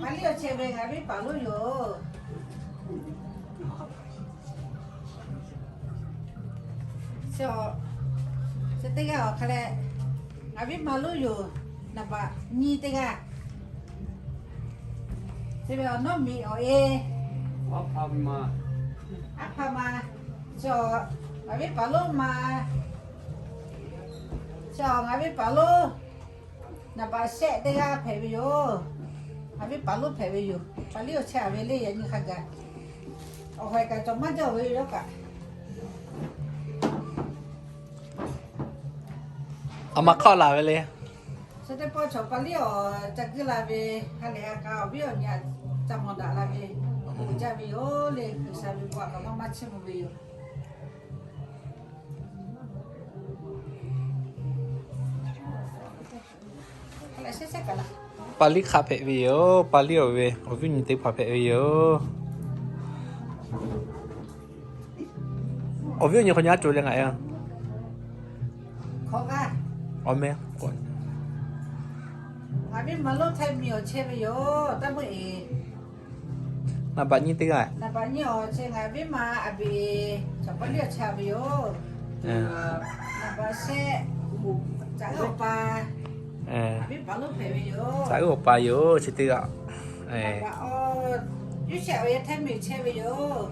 Paˍ liˇ awˬ chehˇ ve ngaˬ viˉ paˍ lonˉ yoˬ. Chi teˇ g'aˇ awˬ hk'a leh, ngaˬ viˉ ma lonˉ yoˬ. Naˍ baꞈ nyi teˇ g'aˇ. Chi ve awˬ nawˉ miˬ awˬ e, aˉ hpaˇ ma. Chi ngaˬ viˉ paˍ lonˉ ma. Chi ngaˬ viˉ paˍ lonˉ naˍ baꞈ shehˆ teˇ g'aˇ hpehꞈ ve yoˬ. Ngaˬ viˉ paˍ lonˉ hpehꞈ ve yoˬ. Paˍ liˇ awˬ chehˇ a ve le yaꞈ nyi hk'a gaˬ. Awˬ hawˬ e kaꞈ cawˬ maˇ jaˇ ve yoˬ kaꞈ. Aˬ ma hk'aˆ laˬ ve le. Chi teˇ pawˆ chaw paˍ liˇ awˬ ca guiˇ la ve, ha lehˬ ha k'a awˬ viˉ awˬ nyi ca mawˬ daꞈ la ve, awˬ bon jaˇ ve yoˬ le. G'uiˬsha ve bon aꞈ kaꞈ maˇ maˇ chiˇ mvuh ve yoˬ. Paˍ liˇ hk'a hpehꞈ ve yoˬ. Paˍ liˇ awˬ ve awˬ viˉ awˬ nyi teˇ hpaˍ hpehꞈ ve yoˬ. Awˬ viˉ awˬ nyi hk'aw nyi aˉ co leh ngaˬ e. Awˬ meh. Ngaˬ viˉ ma lonˉ Htaiˇ miˬ awˬ chehˇ ve yoˬ. Taˇ meuˇ e. Naˍ baꞈ nyi teˇ g'aˇ. Naˍ baꞈ nyi awˬ chehˇ ngaˬ viˉ ma a beˬ, chaw paˍ liˇ awˬ chehˇ ve yoˬ. Naˍ baꞈ shehˆ, caꞈ uˉ awˬ pa. Ngaˬ viˉ paˍ lonˉ hpehꞈ ve yoˬ. Caꞈ uˉ awˬ pa yoˬ chi teˇ g'aˇ. Naˍ baꞈ awˬ, Yuˇ shehˆ awˬ yaˇ Htaiˇ miˬ chehˇ ve yoˬ.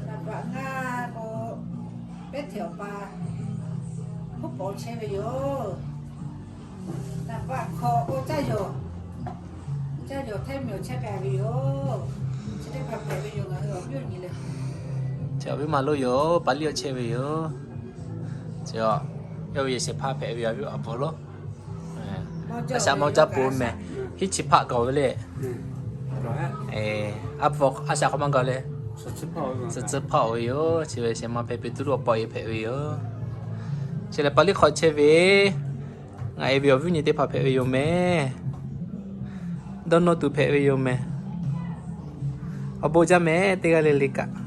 Naˍ baꞈ ngaˇ k'o, Pehˉ hteꞈ awˬ pa, Hpuˉ paw chehˇ ve yoˬ. Naˍ baꞈ hkawꞈ k'o, Caˇ yawˬ, Caˇ yawˬ Htaiˇ miˬ awˬ chehˇ k'ai ve yoˬ. Chi teˇ hpaˍ hpehꞈ ve yoˬ ngaˬ hui awˬ viˉ awˬ nyi le. Chi awˬ viˉ ma lonˉ yoˬ. Paˍ liˇ awˬ chehˇ ve yoˬ. Chi yawˇ ve yehˬ shehˍ hpaˇ hpehꞈ ve yoˬ. Awˬ viˉ awˬ bon lonˉ. A shaꞈ ma caˇ peuˬ mehˍ. Hiˉ chi hpaˆ gaˬ ve le. A pfuhˍ a shaꞈ hk'aw maˇ gaˬ le. Suhˍ tcuhˉ hpaˆ oˬ ve yoˬ. Chi ve shehˍ ma hpehꞈ Peˍtruˆ awˬ pa e hpehꞈ ve yoˬ. Chi lehˬ paˍ liˇ hk'aw chehˇ ve, ngaˬ e ve awˬ viˉ awˬ nyi teˇ hpaˍ hpehꞈ ve yoˬ mehˍ. Dawˇ nawˇ tuˬ hpehꞈ ve yoˬ mehˍ. Awˬ bon jaˇ mehˍ teˇ g'aˇ le le kaꞈ.